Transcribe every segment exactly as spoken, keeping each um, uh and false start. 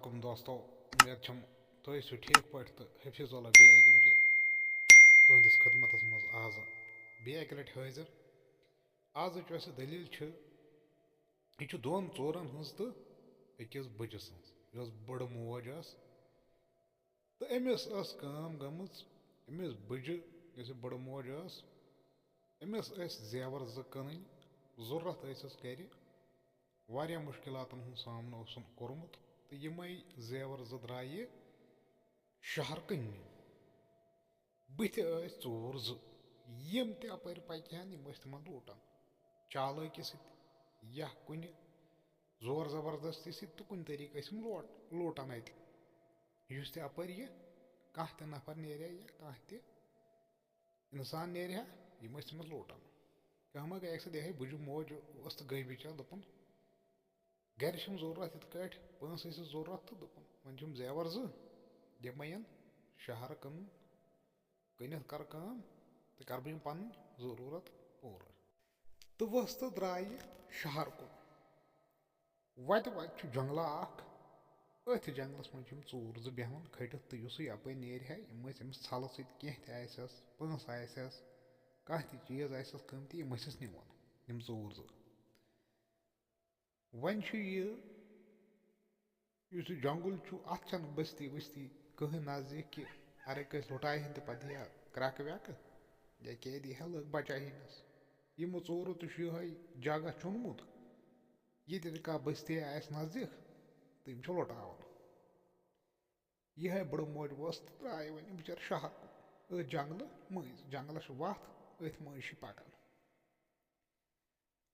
علیکم دوستو، امید چھم تُہۍ ٲسِو ٹھیٖک پٲٹھۍ تہٕ حفیظ اللہ بیٚیہِ اَکہِ لَٹہِ تُہٕنٛدِس خدمتس منٛز آز بیٚیہِ اَکہِ لَٹہِ حٲضِر۔ آزٕچ یۄس یہِ دٔلیٖل چھِ، یہِ چھِ دۄن ژورَن ہٕنٛز تہٕ أکِس بٕجہِ سٕنٛز، یۄس بٕڈٕ موج ٲس۔ تہٕ أمِس ٲس کٲم گٔمٕژ، أمِس بٕجہِ، یۄس یہِ بٕڈٕ موج ٲس، أمِس ٲسۍ زیور زٕ کٕنٕنۍ، ضروٗرت ٲسِس گرِ، واریاہ مُشکِلاتن ہُنٛد سامنہٕ اوسُن کوٚرمُت، تہٕ یِمے زیور زٕ درٛایہِ شہر کٕننہِ۔ بٕتھِ ٲسۍ ژوٗر زٕ، یِم تہِ اَپٲرۍ پَکہِ ہن، یِم ٲسۍ تِمن لوٗٹان۔ چالٲکی سۭتۍ یا کُنہِ زور زبردستی سۭتۍ تہٕ کُنہِ طریٖقہٕ ٲسۍ یِم لوٹ-، لوٗٹان اَتہِ۔ یُس تہِ اَپٲرۍ یہِ کانٛہہ تہِ نفر نیرِ ہا یا کانٛہہ تہِ اِنسان نیرِ ہا، یِم ٲسۍ تٔمِس لوٗٹان۔ کٲمہ گٔے اَکہِ ساتہٕ یِہوٚے بٕجہِ موج ٲس تہٕ گٔے بِچٲر، دوٚپُن، گرِ چھِم ضروٗرت یِتھ کٲٹھۍ، پونٛسہٕ ٲسِس ضروٗرت تہٕ دوٚپُن، وۄنۍ چھِم زیور زٕ، دِمَے یَن شہرٕ کٕنُن، کٕنِتھ کَرٕ کٲم تہٕ کَرٕ بہٕ یِم پَنٕنۍ ضروٗرت پوٗرٕ۔ تہٕ ؤژھ تہٕ درٛاے یہِ شہر کُن۔ وَتہِ وَتہِ چھُ جنٛگلہ اَکھ، أتھۍ جنٛگلَس منٛز چھِ یِم ژوٗر زٕ بیٚہوان کھٔٹِتھ، تہٕ یُسٕے اَپٲرۍ نیرِ ہا، یِم ٲسۍ أمِس ژھَلہٕ سۭتۍ کینٛہہ تہِ آسٮ۪س، پونٛسہٕ آسٮ۪س، کانٛہہ تہِ چیٖز آسٮ۪س قۭمتی، یِم ٲسِس نِوان، یِم ژوٗر زٕ۔ وۄنۍ چھُ یہِ، یُس یہِ جنٛگُل چھُ، اَتھ چھَنہٕ بستی ؤستی کٕہٕنۍ نزدیٖک کہِ اَرے کٲنٛسہِ لُٹایہِ ہن تہٕ پَتہٕ دی ہا کرٛٮ۪کہٕ وٮ۪کہٕ یا کیٛاہ دی ہا، لٔکھ بَچاوہنَس۔ یِمو ژوٗرو تہِ چھُ یِہوٚے جگہ چُنمُت، ییٚتہِ نہٕ کانٛہہ بستی آسہِ نزدیٖک تہٕ یِم چھِ لُٹاوان۔ یِہوٚے بٕڈٕ موج ؤژھ تہٕ درٛاے وۄنۍ یِم بِچٲرۍ شہر کُن، أتھۍ جنٛگلہٕ مٔنٛزۍ، جنٛگلَس چھِ وَتھ، أتھۍ مٔنٛزۍ چھِ پَکان۔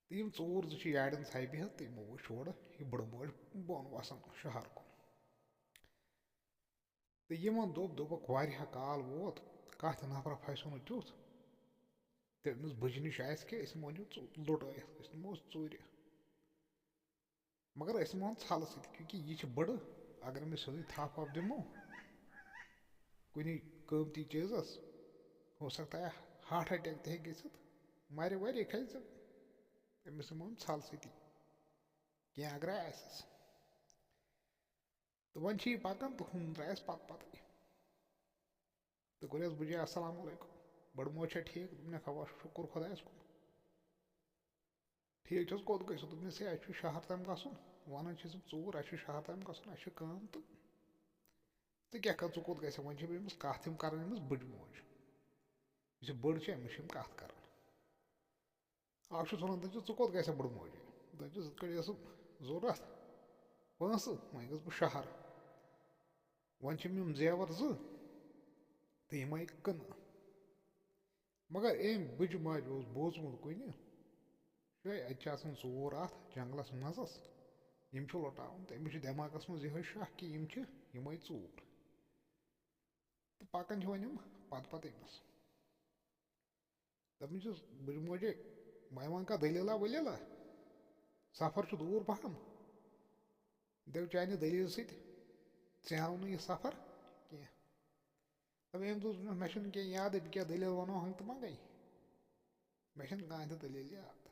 تہٕ یِم ژوٗر زٕ چھِ یارٮ۪ن ژھاے بِہِتھ، تہٕ یِمو وٕچھ اورٕ یہِ بٕڈٕ موج بۄن وَسان شہر کُن۔ تہٕ یِمن دوٚپ، دوٚپُکھ، واریاہ کال ووت، کانٛہہ تہِ نفرا پھسیو نہٕ تیُتھ، تہٕ أمِس بٕجہِ نِش آسہِ کہِ أسۍ یِمو أنِو ژو-، لُٹٲیِتھ، أسۍ نِمو ژوٗرِ۔ مگر أسۍ یِمو ژھلہٕ سۭتۍ، کیونکہِ یہِ چھِ بٕڈٕ، اگر أمِس سیوٚدُے تھپھ وپھ دِمو کُنہِ قۭمتی چیٖزس، ہو سکتا ہے ہارٹ اٹیک تہِ ہیٚکہِ گٔژھِتھ، مرِ ورِ کھسہِ أمِس یِمو ژھلہٕ سۭتی، کینٛہہ اگرے آسٮ۪س۔ تہٕ وۄنۍ چھِ یہِ پَکان تہٕ ہُم درٛایَس پَتہٕ پَتٕے۔ تہٕ کوٚرہَس بہٕ جی السلام علیکم، بٔڑ موج چھا ٹھیٖک؟ دوٚپنَکھ اَوا شُکُر خۄدایَس کُن۔ ٹھیٖک چھُس، کوٚت گٔژھِو؟ دوٚپنَس ہے اَسہِ چھُ شہر تام گژھُن، وَنان چھِ یِم ژوٗر اَسہِ چھُ شہر تام گژھُن، اَسہِ چھِ کٲم تہٕ ژٕ کیٛاہ کَر، ژٕ کوٚت گژھِ؟ وۄنۍ چھِ أمِس کَتھ یِم کَران أمِس بٔڑ موج، یُس یہِ بٔڑ چھِ أمِس چھِ یِم کَتھ کَران۔ اَکھ چھُس وَنان، دَپان چھُس، ژٕ کوٚت گژھِ بٕڑٕ موجی؟ دَپان چھُس، یِتھ کٔٹھۍ ٲسٕم ضوٚرَتھ پونٛسہٕ، وۄنۍ گژھٕ بہٕ شہر۔ وۄنۍ چھِم یِم زیوَر زٕ تہٕ یِمَے کٕنہٕ۔ مگر أمۍ بٕجہِ ماجہِ اوس بوٗزمُت کُنہِ جایہِ، اَتہِ چھِ آسان ژوٗر اَتھ جنٛگلَس منٛزَس، یِم چھِ لۄٹاوان۔ تہٕ أمِس چھُ دٮ۪ماغَس منٛز یِہوٚے شَکھ کہِ یِم چھِ یِمَے ژوٗر۔ تہٕ پَکان چھِ وۄنۍ یِم پَتہٕ پَتہٕ أمِس۔ دَپان چھُس، بہٕ دِمہٕ وۄنۍ ژےٚ، وۄنۍ وَن کانٛہہ دٔلیٖلہ ؤلیٖلہ، سفر چھُ دوٗر پَہَم، دَپہِ چانہِ دٔلیٖلہِ سۭتۍ ژےٚ آو نہٕ یہِ سفر کینٛہہ۔ دَپان أمۍ دوٚپ، مےٚ چھُنہٕ کینٛہہ یادٕے، بہٕ کیٛاہ دٔلیٖل وَنو ہنٛگہٕ تہٕ منٛگَے، مےٚ چھَنہٕ کانٛہہ تہِ دٔلیٖل یاد۔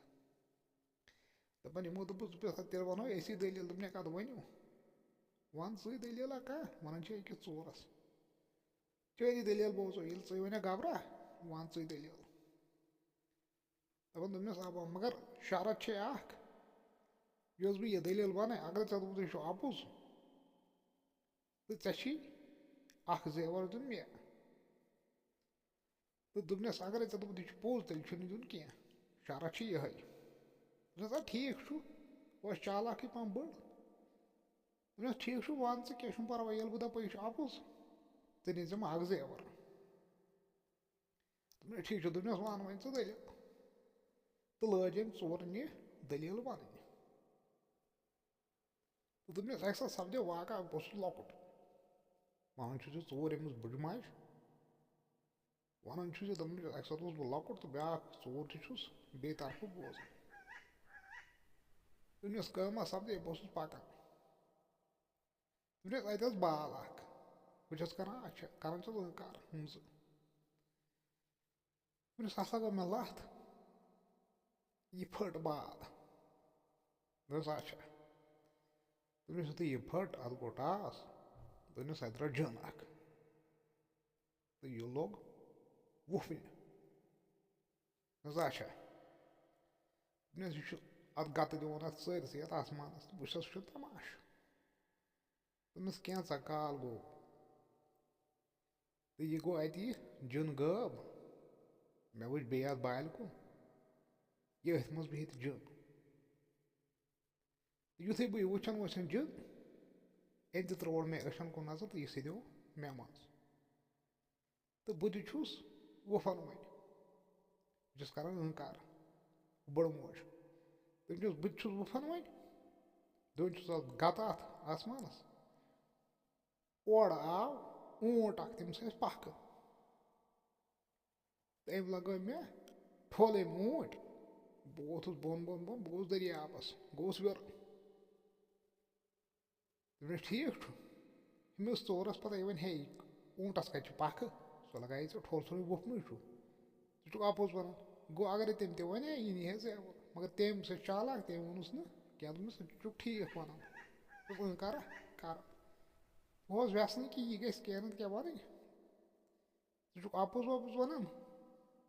دَپان یِمو دوٚپُس، دوٚپُس، تیٚلہِ وَنو أسی دٔلیٖل۔ دوٚپنَکھ، اَدٕ ؤنِو، وَن ژٕے دٔلیٖلہ کانٛہہ، وَنان چھِ أکِس ژوٗرَس۔ چٲنی دٔلیٖل بوزو، ییٚلہِ ژٕے وَنکھ گبرا، وَن ژٕے دٔلیٖل۔ دَپان دوٚپنَس، اَوا، مگر شرط چھے اَکھ، یۄس بہٕ یہِ دٔلیٖل وَنَے، اگر ژےٚ دوٚپُتھ یہِ چھُ اَپُز، تہٕ ژےٚ چھی اَکھ زیوَر دیُن مےٚ۔ تہٕ دوٚپنَس، اگرَے ژےٚ دوٚپُتھ یہِ چھُ پوٚز، تیٚلہِ چھُنہٕ دیُن کینٛہہ، شرط چھِ یِہوٚے۔ دوٚپنَس، اَدٕ ٹھیٖک چھُ، ٲس چالاکٕے پَہَم بٔڑ۔ دوٚپنَس، ٹھیٖک چھُ، وَن ژٕ، کینٛہہ چھُنہٕ پَرواے، ییٚلہِ بہٕ دَپَے یہِ چھُ اَپُز، ژٕ نِزِ مےٚ اَکھ زیوَر۔ دوٚپنَس، ٹھیٖک چھُ، دوٚپنَس، وَن وۄنۍ ژٕ دٔلیٖل۔ تہٕ لٲج أمۍ ژوٗرَن یہِ دٔلیٖل وَنٕنۍ۔ تہٕ دوٚپنَس، اَکہِ ساتہٕ سَپدیو واقعہ، بہٕ اوسُس لۄکُٹ۔ وَنان چھُس یہِ ژوٗر أمِس بٕڈِ ماجہِ۔ وَنان چھُس یہِ، دَپان چھُس، اَکہِ ساتہٕ اوسُس بہٕ لۄکُٹ تہٕ بیٛاکھ ژوٗر تہِ چھُس بیٚیہِ طرفہٕ بوزان۔ دوٚپنَس، کٲمہ سَپدے، بہٕ اوسُس پَکان۔ دوٚپنَس، اَتہِ ٲس بال اَکھ، بہٕ چھَس کَران، اچھا، کَران چھَس لٲنٛکار ہُم زٕ۔ دوٚپنَس، ہسا گوٚو مےٚ لَتھ، یہِ پھٔٹ بال۔ دوٚپنَس، اچھا۔ دوٚپنَس، "یُتھُے یہِ پھٔٹ، اَتھ گوٚو ٹاس۔" دوٚپنَس، "اَتہِ درٛاو جِن اَکھ تہٕ یہِ لوٚگ وُپھنہِ۔" دوٚپنَس، "اچھا۔" دوٚپنَس، "یہِ چھُ اَتھ گَتہٕ دِوان، اَتھ سٲرسٕے، یَتھ آسمانَس، تہٕ وٕچھ سا، سُہ چھُ تماشہٕ۔" دوٚپنَس، "کینٛژھا کال گوٚو تہٕ یہِ گوٚو اَتی، جِن غٲب۔ مےٚ وٕچھ بیٚیہِ اَتھ بالہِ کُن، یہِ أتھۍ منٛز بِہِتھ جِن۔ تہٕ یُتھُے بہٕ یہِ وٕچھان وٕچھان جِن، أمۍ تہِ ترٛوو مےٚ أچھَن کُن نظر تہٕ یہِ سیٚدیو مےٚ منٛز۔ تہٕ بہٕ تہِ چھُس وُپھان وۄنۍ، بہٕ چھُس کران اۭنٛکار، بٔڑ موج۔ تٔمۍ چھُس، بہٕ تہِ چھُس وُپھان وۄنۍ، دِوان چھُس اَتھ گَتہٕ اَتھ آسمانَس۔" اورٕ آو اوٗنٹ اَکھ، تٔمِس ٲسۍ پَکھٕ۔ تہٕ أمۍ لَگٲو مےٚ ٹھوٚل أمۍ اوٗنٹ۔ بہٕ ووٚتھُس بۄن، بۄن، بۄن، بہٕ گوٚوُس دٔریابَس، گوٚوُس ویُر۔ دوٚپمَس، "ٹھیٖک چھُ۔" أمِس ژورَس پَتہٕ، یہِ وَنہِ، "ہے، اوٗنٹَس کَتہِ چھِ پَکھٕ؟ سُہ لَگایے ژےٚ ٹھوٚل، ژھٕنُے وُپھنُے چھُ۔ ژٕ چھُکھ اَپُز وَنان۔" گوٚو، اَگرَے تٔمۍ تہِ وَنے، یہِ نِہے زیوَر۔ مگر تٔمۍ سُہ چالاک، تٔمۍ ووٚنُس نہٕ کینٛہہ، دوٚپمَس، "ژٕ چھُکھ ٹھیٖک وَنان۔" دوٚپُن، "کَرٕ، کَرٕ۔" بہٕ اوسُس وٮ۪ژھنٕے کہِ یہِ گژھِ کینٛہہ نَتہٕ کینٛہہ وَنٕنۍ۔ ژٕ چھُکھ اَپُز وَپُز وَنان،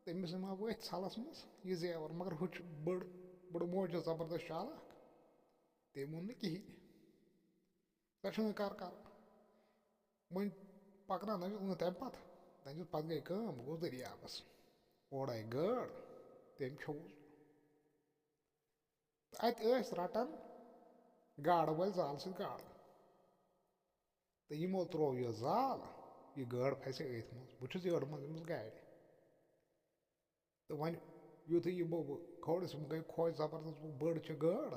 تٔمِس ما وٲتھۍ ژھَلَس منٛز یہِ زیوَر، مگر ہُہ چھُ بٔڑ، بٔڑ موج چھےٚ زبردست چالاک، تٔمۍ ووٚن نہٕ کِہیٖنۍ۔ ژےٚ چھُنہٕ کَر کَرُن۔ وۄنۍ پَکناونٲوِتھ اوٚن تَمہِ پَتہٕ، تَمہِ پَتہٕ گٔے کٲم، بہٕ گوٚوُس دٔریابَس، اورٕ آیہِ گٲڈ، تٔمۍ کھیوٚوُس۔ تہٕ اَتہِ ٲسۍ رَٹان گاڈٕ وٲلۍ زالہٕ سۭتۍ گاڈٕ۔ تہٕ یِمو ترٛوو یہِ زال، یہِ گٲڈ پھسے أتھۍ منٛز۔ بہٕ چھُس یٔڑ منٛز أمِس گاڑِ۔ تہٕ وۄنۍ یُتھُے یہِ بہٕ، بہٕ کھوٚرُس، یِم گٔے خۄش زبردست، بہٕ بٔڑ چھِ گٲڈ۔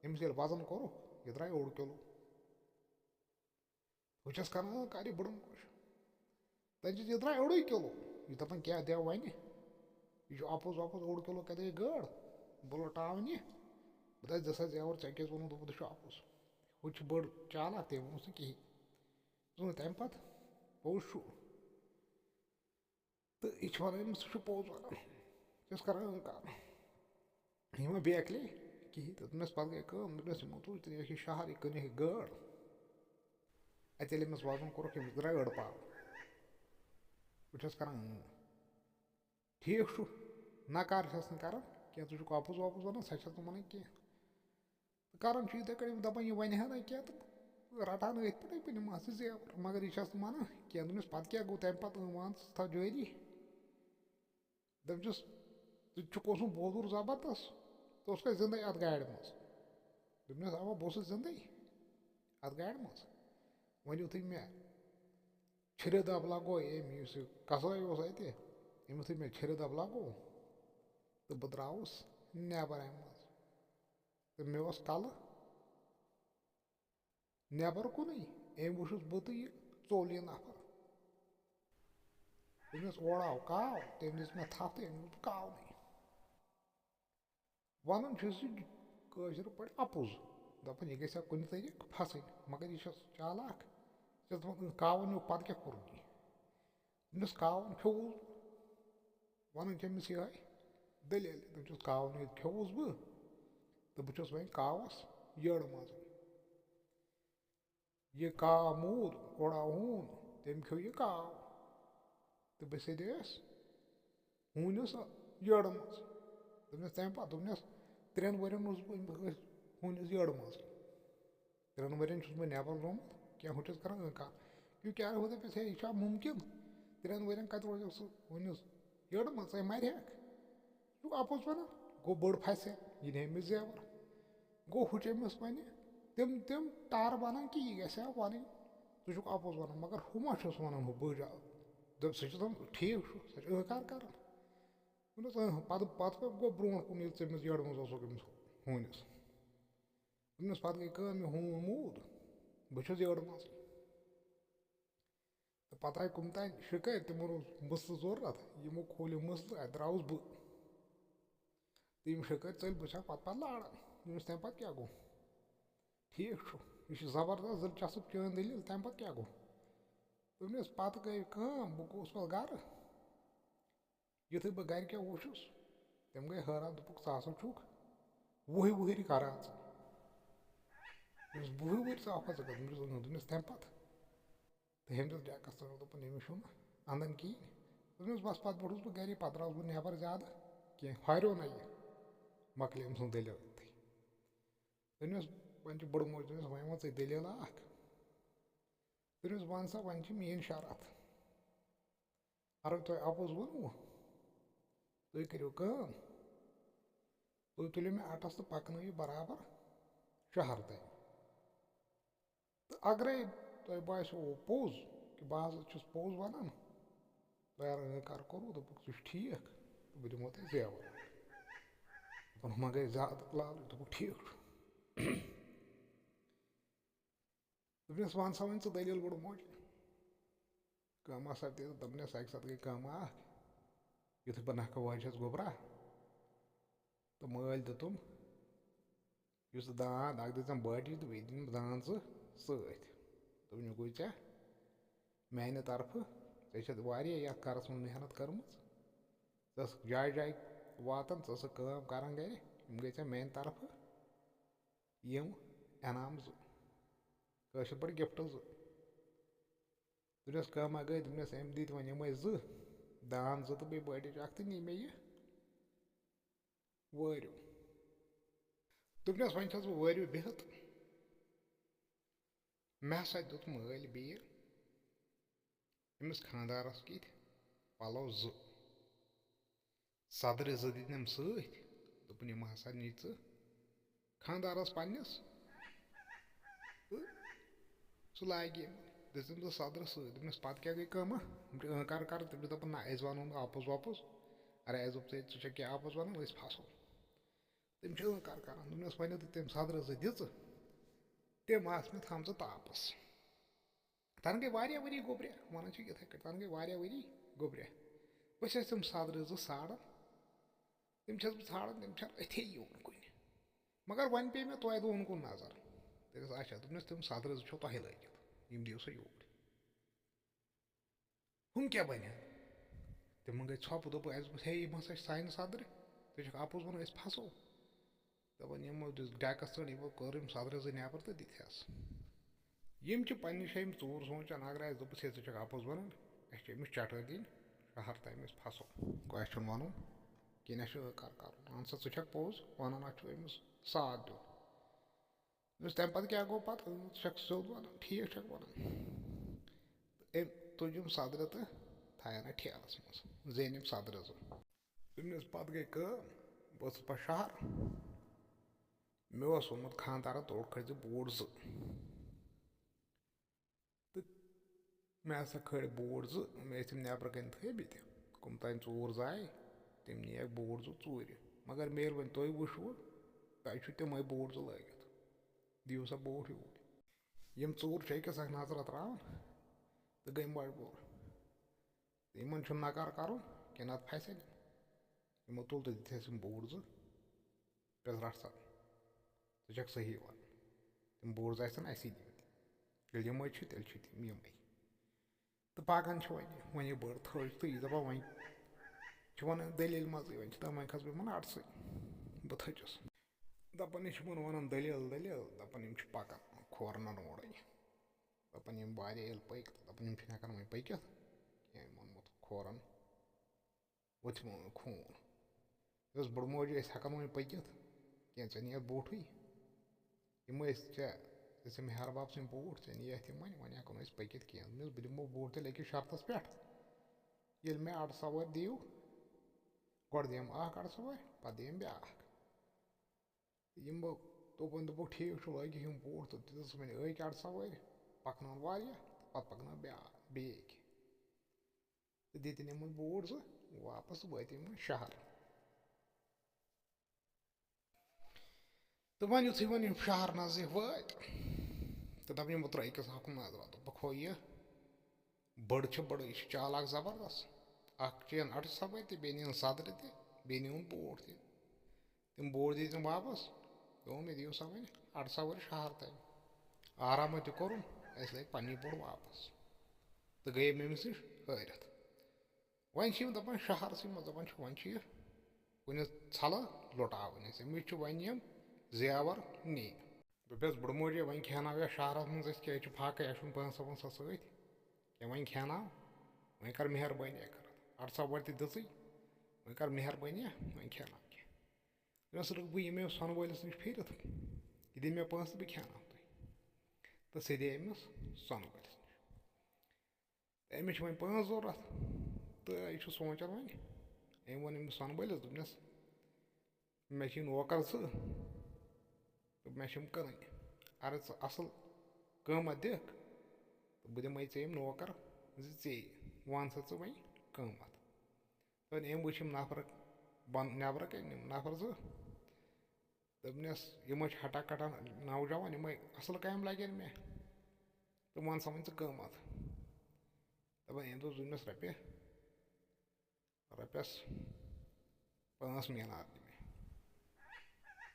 أمِس ییٚلہِ وزن کوٚرُکھ، یہِ درٛاے اوٚڑ کِلوٗ۔ بہٕ چھَس کران، "کَر یہِ بٔڑ موج؟" تَمہِ سۭتۍ یہِ درٛاے اوٚڑُے کِلوٗ۔ یہِ دَپان، "کیٛاہ دِیو وۄنۍ؟ یہِ چھُ اَپُز وَپُز، اوٚڑ کِلوٗ کَتہِ گٔے گٲڈ؟ بہٕ لۄٹاوَن یہِ۔" بہٕ دَپَس، "دِ سا زیوَر، ژےٚ کیٛازِ ووٚنُتھ؟" دوٚپُن، "ژٕ چھُ اَپُز۔" ہُہ تہِ چھُ بٔڑ چالاک، تٔمۍ ووٚنُس نہٕ کِہیٖنۍ۔ ژٕ وَن تَمہِ پَتہٕ، پوٚز چھُ۔ تہٕ یہِ چھِ وَنان أمِس، "ژٕ چھُکھ پوٚز وَنان، ژٕ چھَس کَران اِنکار۔ یہِ ما بیکلے کِہیٖنۍ۔" تہٕ دوٚپمَس، پَتہٕ گٔے کٲم، دوٚپمَس، "یِمو تُج تہٕ یہِ چھِ شہر، یہِ کٕنہِ گٲڈ۔" اَتہِ ییٚلہِ أمِس وَزُن کوٚرُکھ، أمِس درٛاے أڑ پاو۔ بہٕ چھَس کَران اۭں۔ ٹھیٖک چھُ، نَکار چھَس نہٕ کَران کینٛہہ، ژٕ چھُکھ اَپُز وَپُز وَنان، سۄ چھَس نہٕ وَنان کینٛہہ۔ تہٕ کران چھُ یِتھَے کٔنۍ، دَپان، یہِ وَنہِ ہا نہ کینٛہہ تہٕ رَٹہٕ ہا نہٕ أتھۍ پٮ۪ٹھٕے بہٕ نِمہٕ ہا ژٕ زیوَر۔ مگر یہِ چھَس نہٕ مانان کینٛہہ۔ دوٚپمَس، "پَتہٕ کیٛاہ گوٚو تَمہِ پَتہٕ؟ اۭں، وَن ژٕ، تھاو جٲری۔" دوٚپمَس، "ژٕ تہِ چھُکھ اوسمُت بوزُر زبردست، ژٕ اوسکھَے زِندَے اَتھ گاڑِ منٛز؟" دوٚپمَس، "اَوا، بہٕ اوسُس زِندَے اَتھ گاڑِ منٛز۔" وۄنۍ یُتھُے مےٚ چھِرِ دَب لَگوو أمۍ، یُس یہِ کَسٲے اوس اَتہِ، أمۍ یُتھُے مےٚ چھِرِ دَب لَگوو تہٕ بہٕ درٛاوُس نٮ۪بَر اَمہِ منٛز۔ تہٕ مےٚ اوس کَلہٕ نٮ۪بَر کُنُے، أمۍ وٕچھُس بہٕ تہٕ یہِ ژوٚل یہِ نفر۔ دوٚپمَس، "اورٕ آو کاو؟" تٔمۍ دِژ مےٚ تھَپھ تہٕ أمۍ ووٚن، "بہٕ کاونٕے۔" وَنان چھُس یہِ کٲشِر پٲٹھۍ اَپُز، دَپان، یہِ گژھِ ہا کُنہِ طریٖقہٕ پھَسٕنۍ، مگر یہِ چھَس چالاک، یہِ چھَس دَپان، "اۭں، کاوَن نیوٗ، پَتہٕ کیٛاہ کوٚرُن یہِ؟" دوٚپمَس، "کاوَن کھیوٚوُس بہٕ۔" وَنان چھِ أمِس یِہوٚے دٔلیٖل، دوٚپمَس، "کاوَن ییٚتہِ کھیوٚوُس بہٕ تہٕ بہٕ چھُس وۄنۍ کاوَس یٔڑ منٛزٕے۔" یہِ کاو موٗد، اورٕ آو ہوٗن، تٔمۍ کھیوٚو یہِ کاو۔ تہٕ بہٕ سیٚدیوس ہوٗنِس یٔڑ منٛز۔ دوٚپنَس، تَمہِ پَتہٕ دوٚپنَس، ترٛٮ۪ن ؤرِین اوسُس بہٕ أمِس، أتھۍ ہوٗنِس یٔڑ منٛز۔ ترٛٮ۪ن ؤرِین چھُس بہٕ نٮ۪بر درٛامُت، کینٛہہ ہُہ چھُس کران اِنکار۔ کیوں کیٛاہ ہُہ دَپٮ۪س، ہے، یہِ چھا مُمکِن؟ ترٛٮ۪ن ؤرِین کَتہِ روزیکھ ژٕ ہوٗنِس یٔڑ منٛز؟ ژَے مَرِہَکھ؟ ژٕ چھُکھ اَپُز وَنان، گوٚو بٔڑ پھَسہِ، یہِ نِیہِ أمِس زیوَر۔ گوٚو ہُہ چھُ أمِس وَنہِ تِم، تِم ٹارٕ بَنان کہِ یہِ گژھِ ہا وَنٕنۍ، ژٕ چھُکھ اَپُز وَنان، مگر ہُہ ما چھُس وَنان ہُہ بٔڑ جا-، دوٚپ، سُہ چھُ دَپان، ٹھیٖک چھُ، سۄ چھِ اِنکار کَران۔ دوٚپنَس، اۭں، پَتہٕ، پَتہٕ گوٚو برونٛٹھ کُن، ییٚلہِ ژٕ أمِس یٔڑ منٛز اوسُکھ أمِس ہوٗنِس۔ دوٚپنَس، پَتہٕ گٔے کٲم، مےٚ ہوٗن موٗد، بہٕ چھُس یٔڑ منٛزٕے۔ تہٕ پَتہٕ آیہِ کُم تام شِکٲرۍ، تِمَن اوس مٕسلہٕ ضروٗرت، یِمو کھول یہِ مٕسلہٕ، اَتہِ درٛاوُس بہٕ۔ تہٕ یِم شِکٲرۍ ژٔلۍ، بہٕ چھَس پَتہٕ پَتہٕ لاران۔ دوٚپمَس، تَمہِ پَتہٕ کیٛاہ گوٚو؟ ٹھیٖک چھُ، یہِ چھِ زبردست دِلچسپ چٲنۍ دٔلیٖل، تَمہِ پَتہٕ کیٛاہ گوٚو؟ دوٚپمَس، پَتہٕ گٔے کٲم، بہٕ گوٚوُس پَتہٕ گَرٕ۔ یُتھُے بہٕ گَرِکٮ۪و وُچھُس، تِم گٔے حٲران، دوٚپُکھ، "ژٕ ہسا چھُکھ وُہہِ وُہٕرۍ کران ژٕ؟" دوٚپمَس، "وُہہِ ؤہٕرۍ ژاوکھا ژٕ گژھُن؟" دوٚپمَس، "اۭں۔" دوٚپمَس، "تَمہِ پَتہٕ؟" تہٕ ہُمۍ دیُت ڈٮ۪کَس ترٛٲو، دوٚپُن، "أمِس چھُنہٕ اَندَن کِہیٖنۍ۔" دوٚپمَس، "بَس، پَتہٕ بوٚڑُس بہٕ گَرے، پَتہٕ درٛاس بہٕ نٮ۪بَر زیادٕ کینٛہہ، ہۄریو نہ یہِ، مۄکلہِ أمۍ سٕنٛز دٔلیٖل أتھی۔" دوٚپمَس، وۄنۍ چھِ بٔڑ موج، دوٚپمَس، "وۄنۍ وَن ژٕ دٔلیٖل اَکھ۔" دوٚپمَس، "وَن سا، وۄنۍ چھِ میٛٲنۍ شرط۔ اَگر تۄہہِ اَپُز ووٚنوُ، تُہۍ کٔرِو کٲم، تُہۍ تُلِو مےٚ اَٹَس تہٕ پَکنٲیِو برابر شہر تام۔ تہٕ اگرے تۄہہِ باسیوُ پوٚز کہِ بہٕ حظ چھُس پوٚز وَنان، تۄہہِ اگر انکار کوٚروُ، دوٚپُکھ، ژٕ چھُکھ ٹھیٖک، تہٕ بہٕ دِمو تۄہہِ زیوَر۔" دوٚپُن، "ہُمَن گٔے زیادٕ لالٕچ۔" دوٚپُکھ، "ٹھیٖک چھُ۔" دوٚپنَس، "وَن سا وۄنۍ ژٕ دٔلیٖل بٔڑ موج۔" کٲمہ سا تہِ، دوٚپنَس، اَکہِ ساتہٕ گٔے کٲمہ اَکھ، یُتھُے بہٕ نَکھٕ وٲتۍ چھَس گوٚبرا، تہٕ مٲلۍ دیُتُم یُس داند، اَکھ دِژٕم باٹی تہٕ بیٚیہِ دِتِم داند زٕ سۭتۍ۔ دوٚپُن، "یہِ گوٚو ژےٚ میٛانہِ طرفہٕ، ژےٚ چھَتھ واریاہ یَتھ گَرَس منٛز محنت کٔرمٕژ، ژٕ ٲسٕکھ جایہِ جایہِ واتان، ژٕ ٲسٕکھ کٲم کَران گَرِ، یِم گٔے ژےٚ میٛانہِ طرفہٕ یِم انعام زٕ، کٲشِر پٲٹھۍ gift زٕ۔" دوٚپنَس، "کٲمہ گٔے؟" دوٚپنَس، "أمۍ دِتۍ وۄنۍ یِمَے زٕ، داند زٕ تہٕ بیٚیہِ بٲٹِچ اَکھ، تہٕ نی مےٚ یہِ وٲرِو۔" دوٚپنَس، "وۄنۍ چھَس بہٕ وٲرِو بِہِتھ، مےٚ ہسا دیُت مٲلۍ بیٚیہِ أمِس خانٛدارَس کِتھۍ پَلو زٕ، صدرِ زٕ دِتِنَم سۭتۍ، دوٚپُن، یِم ہسا نی ژٕ خانٛدارَس پنٛنِس تہٕ سُہ لاگہِ یِم۔" دِژٕم زٕ صدرِ سۭتۍ۔ دوٚپنَس، "پَتہٕ کیٛاہ گٔے کٲمہ؟" تِم چھِ ٲنٛکار کَران، تِم چھِ دَپان، "نہ، اَسہِ وَنو نہٕ اَپُز وَپُز، اَرے اَسہِ دوٚپ ژےٚ، ژٕ چھَکھ کیٛاہ اَپُز وَنان، أسۍ پھَسو۔" تِم چھِ ٲنٛکار کَران۔ دوٚپنَس، "وۄنۍ ییٚلہِ تٔمۍ صدرِ زٕ دِژٕ، تِم آسہٕ مےٚ تھامژٕ تاپَس۔" تَنہٕ گٔے واریاہ ؤری گوٚبرِ، وَنان چھِ یِتھَے کٔٹھۍ، تَنہٕ گٔے واریاہ ؤری گوٚبرِ۔ بہٕ چھَس تِم صدرِ زٕ ساران، تِم چھَس بہٕ ژھانڈان، تِم چھَنہٕ أتھی یِوان کُنہِ۔ مگر وۄنۍ پیٚیہِ مےٚ تۄہہِ دۄن کُن نظر۔ تٔمِس، "اچھا،" دوٚپنَس، "تِم صدرِ زٕ چھو تۄہہِ لٲگِتھ، یِم دِیِو سا یوٗرۍ۔" ہُم کیٛاہ بَنہِ ہا؟ تِمَن گٔے ژھۄپہٕ، دوٚپُکھ، "اَسہِ دوٚپُس، ہے، یِم ہسا چھِ سانہِ صدرِ، ژٕ چھَکھ اَپُز وَنان، أسۍ پھَسو۔" دَپان، یِمو دیُت ڈٮ۪کَس ژٔٹ، یِمو کٔر یِم صدرِ زٕ نٮ۪بَر تہٕ دِتہَس۔ یِم چھِ پنٛنہِ جایہِ یِم ژوٗر سونٛچان، اگر اَسہِ دوٚپُس، "ہے، ژٕ چھَکھ اَپُز وَنان، اَسہِ چھِ أمِس چَٹٲرۍ دِنۍ شہر تام، أسۍ پھَسو۔" گوٚو، اَسہِ چھُنہٕ وَنُن کِہیٖنۍ، اَسہِ چھُ اِنکار کَرُن۔ اَہَن سا، ژٕ چھَکھ پوٚز وَنان، اَتھ چھُ أمِس ساتھ دیُن۔ دوٚپمَس، "تَمہِ پَتہٕ کیٛاہ گوٚو پَتہٕ؟ ژٕ چھَکھ سیوٚد وَنان، ٹھیٖک چھَکھ وَنان۔" تہٕ أمۍ تُج یِم صدرِ تہٕ تھایَن اَتھ ٹھیلَس منٛز، زینۍ یِم صدرِ زٕ۔ دوٚپمَس، پَتہٕ گٔے کٲم، بہٕ اوسُس پَتہٕ شہر، مےٚ اوس ووٚنمُت خانٛدارَن، "تورٕ کھٲلۍ زِ بوٗٹ زٕ۔" تہٕ مےٚ ہسا کھٲلۍ بوٗٹ زٕ، مےٚ ٲسۍ تِم نٮ۪برٕ کَنۍ تھٲومٕتۍ، کٕم تام ژوٗر زٕ آیہِ، تِم نِیَکھ بوٗٹ زٕ ژوٗرِ۔ مگر مےٚ ییٚلہِ وۄنۍ تُہۍ وٕچھوٕ، تۄہہِ چھُو تِمَے بوٗٹ زٕ لٲگِتھ، دِیِو سا بوٗٹ یوٗرۍ۔ یِم ژوٗر چھِ أکِس اَکھ نظرہ ترٛاوان تہٕ گٔے مجبوٗر۔ تہٕ یِمَن چھُنہٕ نکار کَرُن کینٛہہ، نَتہٕ پھَسن یِم۔ یِمو تُل تہٕ دِتۍ اَسہِ یِم بوٗٹ زٕ، پٮ۪س رَٹھ ژٕ، ژٕ چھَکھ صحیح وَنان۔ تِم بوٗٹ زٕ آسَن اَسی دِتۍ۔ ییٚلہِ یِمَے چھِ، تیٚلہِ چھِ تِم یِمَے۔ تہٕ پَکان چھِ وۄنۍ، وۄنۍ یہِ بٔڑ تھٔج تہٕ یہِ دَپان، وۄنۍ چھِ وَنان دٔلیٖلہِ منٛزٕے، وۄنۍ چھِ دَپان، وۄنۍ کھَسہٕ بہٕ یِمَن اَٹسٕے، بہٕ تھٔچِس۔ دَپان، یہِ چھِ یِمَن وَنان دٔلیٖل، دٔلیٖل، دَپان، یِم چھِ پَکان کھورنَن اورَے۔ دَپان، یِم واریاہ ییٚلہِ پٔکۍ تہٕ دَپان، یِم چھِنہٕ ہٮ۪کان وۄنۍ پٔکِتھ کینٛہہ، یِمَن ووٚتھ کھورَن، ووٚتھ یِمَن خوٗن۔ یۄس بٔڑ موج، أسۍ ہٮ۪کو نہٕ وۄنۍ پٔکِتھ کینٛہہ، ژےٚ نِیَتھ بوٗٹھٕے۔ یِم ٲسۍ ژےٚ، ژےٚ مےٚ ہیٚہَر بَب سٕنٛدۍ بوٗٹھ، ژےٚ نِیَتھ یِم وۄنۍ، وۄنۍ ہٮ۪کو نہٕ أسۍ پٔکِتھ کینٛہہ۔ دوٚپمَس، بہٕ دِمو بوٗٹھ تیٚلہِ أکِس شرطَس پٮ۪ٹھ، ییٚلہِ مےٚ اَٹہٕ سوٲرۍ دِیِو، گۄڈٕ دِیِم اَکھ اَٹہٕ سوٲرۍ، پَتہٕ دِیِم بیٛاکھ۔ یِم بہٕ توٚپُن، دوٚپُکھ، "ٹھیٖک چھُ، لٲگِو یِم بوٗٹھ"، تہٕ دِژٕس وۄنۍ أکۍ اَٹہٕ سوٲرۍ، پَکنٲوٕن واریاہ، تہٕ پَتہٕ پَکنٲو بیٛاکھ، بیٚیہِ أکۍ۔ تہٕ دِتِن یِمَن بوٗٹھ زٕ واپَس تہٕ وٲتۍ یِم وۄنۍ شہر۔ تہٕ وۄنۍ یُتھُے وۄنۍ یِم شہر نزدیٖک وٲتۍ، تہٕ دَپُن، یِمو ترٛٲو أکِس اَکھ کُن نظرا، دوٚپُکھ، "ہو یہِ بٔڑ چھِ بٔڑ، یہِ چھِ چالاک زبردست۔ اَکھ چیٚیَن اَٹہٕ سوٲرۍ تہِ، بیٚیہِ نِیَن صدرِ تہِ، بیٚیہِ نِیَن بوٗٹھ تہِ۔" تِم بوٗٹھ دِتِن واپَس، دوٚپُن، "مےٚ دِیِو سا وۄنۍ اَٹہٕ سوٲرۍ شہر تام۔" آرامہ تہِ کوٚرُن، اَسہِ لٲگۍ پنٛنی بوٗٹھ واپَس تہٕ گٔیے مےٚ أمِس نِش ہٲرِتھ۔ وۄنۍ چھِ یِم دَپان شہرسٕے منٛز، دَپان چھِ، وۄنۍ چھِ یہِ کُنہِ ژھلہٕ لُٹاوٕنۍ اَسہِ، أمِس چھِ وۄنۍ یِم زیور نِنۍ۔ دوٚپمَس، "بٕڈٕ موجی، وۄنۍ کھیٛاناو یَتھ شہرَس منٛز أسۍ، کیٛازِ چھِ فاقے، اَسہِ چھُنہٕ پونٛسہٕ وونٛسہٕ سۭتۍ کینٛہہ، وۄنۍ کھیٛاناو، وۄنۍ کَر مہربٲنی کٔرِتھ، اَڑٕ ژۄپٲرۍ تہِ دِژٕے، وۄنۍ کَر مہربٲنی، وۄنۍ کھیٛاناو کینٛہہ۔" دوٚپمَس، "رُک بہٕ یِمہٕ أمِس سۄنہٕ وٲلِس نِش پھیٖرِتھ، یہِ دِیہِ مےٚ پونٛسہٕ تہٕ بہٕ کھیٛاناوٕ تُہۍ۔" تہٕ سُہ دِیہِ أمِس سۄنہٕ وٲلِس نِش۔ تہٕ أمِس چھِ وۄنۍ پونٛسہٕ ضوٚرَتھ، تہٕ یہِ چھُ سونٛچان وۄنۍ۔ أمۍ ووٚن أمِس سۄنہٕ وٲلِس، دوٚپنَس، "مےٚ چھِ یہِ نوکَر زٕ، تہٕ مےٚ چھِ یِم کٕنٕنۍ۔ اَگر ژٕ اَصٕل قۭمَتھ دِکھ، تہٕ بہٕ دِمَے ژےٚ یِم نوکَر زٕ ژےٚ۔ وَن سا ژٕ وۄنۍ قۭمَتھ۔" تہٕ أمۍ وٕچھ یِم نفرٕ بۄن-، نٮ۪برٕ کَنۍ یِم نفر زٕ۔ دوٚپنَس، "یِمَے چھِ ہٹا کٹا نوجوان، یِمَے اَصٕل کامہِ لَگن مےٚ۔ تہٕ وَن سا وۄنۍ ژٕ قۭمَتھ۔" دَپان، أمۍ دوٚپ، "دوٚپنَس، رۄپیہِ، رۄپیَس پانٛژھ مینار دِ مےٚ۔"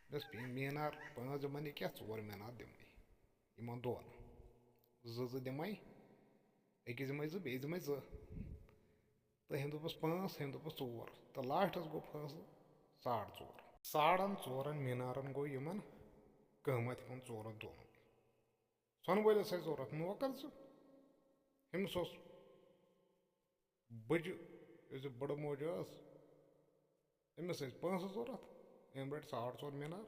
دوٚپنَس، "پے-، مینار پانٛژھ دِمَے نہٕ کینٛہہ، ژور مینار دِمَے یِمَن دۄن۔ زٕ زٕ دِمَے، أکِس دِمَے زٕ، بیٚیِس دِمَے زٕ۔" تہٕ ہُمۍ دوٚپُس پانٛژھ، ہُمۍ دوٚپُس ژور۔ تہٕ لاسٹَس گوٚو فٲصلہٕ ساڑ ژور۔ ساڑَن ژورَن مینارَن گوٚو یِمَن قۭمَتھ، یِمَن ژورَن دۄن۔ سۄنہٕ وٲلِس ٲسۍ ضوٚرَتھ نوکَر زٕ۔ ہُمِس اوس بٕجہِ، یُس یہِ بٕڈٕ موج ٲس، أمِس ٲسۍ پونٛسہٕ ضوٚرَتھ، أمۍ رٔٹۍ ساڑ ژور مینار۔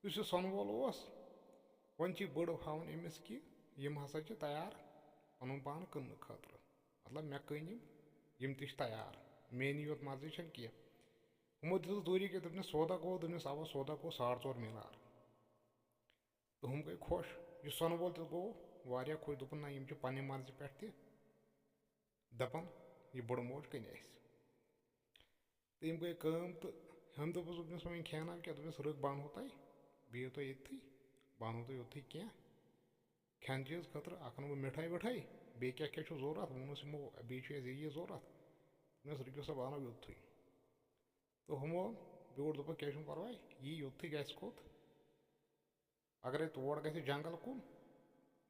یُس یہِ سۄنہٕ وول اوس، وۄنۍ چھِ یہِ بٕڈٕ ہاوان أمِس کہِ یِم ہسا چھِ تیار پَنُن پان کٕننہٕ خٲطرٕ۔ مطلب، مےٚ کٕنۍ یِم، یِم تہِ چھِ تیار، میٛٲنی یوت مرضی چھَنہٕ کینٛہہ۔ ہُمو دِژٕس دوٗری کہِ، دوٚپنَس، "سودا گوٚو؟" دوٚپنَس، "اَوا، سودا گوٚو ساڑ ژور مینار۔" تہٕ ہُم گٔے خۄش۔ یہِ سۄنہٕ وول تہِ گوٚو واریاہ خۄش، دوٚپُن، "نہ، یِم چھِ پنٛنہِ مرضی پٮ۪ٹھ تہِ دَپان، یہِ بٕڈٕ موج کٕنہِ اَسہِ۔" تہٕ یِم گٔے کٲم تہٕ ہُمۍ دوٚپُس، دوٚپنَس، "وۄنۍ کھیٛاناو کیٛاہ؟" دوٚپنَس، "رٕکھ، بہٕ اَنہو تۄہہِ، بِہِو تُہۍ ییٚتھٕے، بہٕ اَنہو تۄہہِ یوٚتھٕے کینٛہہ کھٮ۪ن چیٖز خٲطرٕ، اَکھ اَنہٕ بہٕ مِٹھٲے وِٹھٲے، بیٚیہِ کیٛاہ کیٛاہ چھُو ضوٚرَتھ؟" ووٚنُس یِمو، "بیٚیہِ چھُ اَسہِ یہِ یہِ ضوٚرَتھ۔" دوٚپنَس، "رُکِو سا، بہٕ اَنو یوٚتھٕے۔" تہٕ ہُمو بیوٗٹھ، دوٚپُکھ، "کینٛہہ چھُنہٕ پَرواے، یی یوٚتھٕے گژھِ کوٚت، اگرے تور گژھِ جنگل کُن،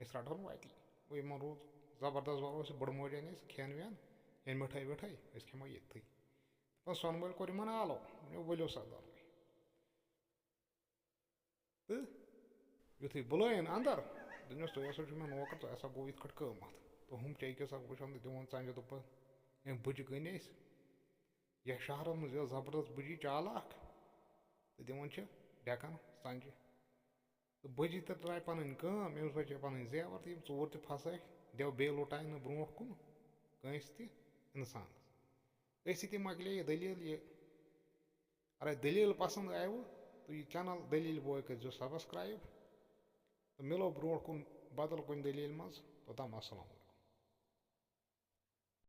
أسۍ رٹہون وتی۔" گوٚو، یِمن روٗد زبردست بھروسہٕ، بٕڈٕ موج انہِ اَسہِ کھٮ۪ن وٮ۪ن، یا مِٹھٲے وِٹھٲے، أسۍ کھٮ۪مو ییٚتھٕے۔ دَپان سۄنہٕ وٲلۍ کوٚر یِمن آلو، دوٚپُن، "ؤلِو سا دۄنوَے۔" تہٕ یُتھُے بُلٲیِن اندر، دوٚپنَس، "تُہۍ ہسا چھِو مےٚ نوکر، تۄہہِ ہسا گوٚو یِتھ کٲٹھۍ قۭمتھ۔" تہٕ ہُم چیٚکہِ سا وٕچھان تہٕ دِوان ژَنجہِ، دوٚپُن، "أمۍ بٕجہِ کٕنۍ أسۍ یَتھ شہرَس منٛز یۄس زبردست بٕجی چالاک، تہٕ دِوان چھِ ڈٮ۪کَن ژَنجہِ۔" تہٕ بٔجی تہٕ ترٛایہِ پَنٕنۍ کٲم، أمِس بَچے پَنٕنۍ زیوَر تہٕ یِم ژوٗر تہِ پھسے، دٮ۪و بیٚیہِ لوٚٹایہِ نہٕ برٛونٛہہ کُن کٲنٛسہِ تہِ اِنسانَس۔ أتھۍ سۭتۍ مۄکلے یہِ دٔلیٖل۔ یہِ اَگرے دٔلیٖل پَسنٛد آیوٕ تہٕ یہِ channel دٔلیٖل بوے کٔرۍزیو subscribe۔ تہٕ مِلو برٛونٛٹھ کُن بدل کُنہِ دٔلیٖلہِ منٛز۔ توٚتام السلام علیکم۔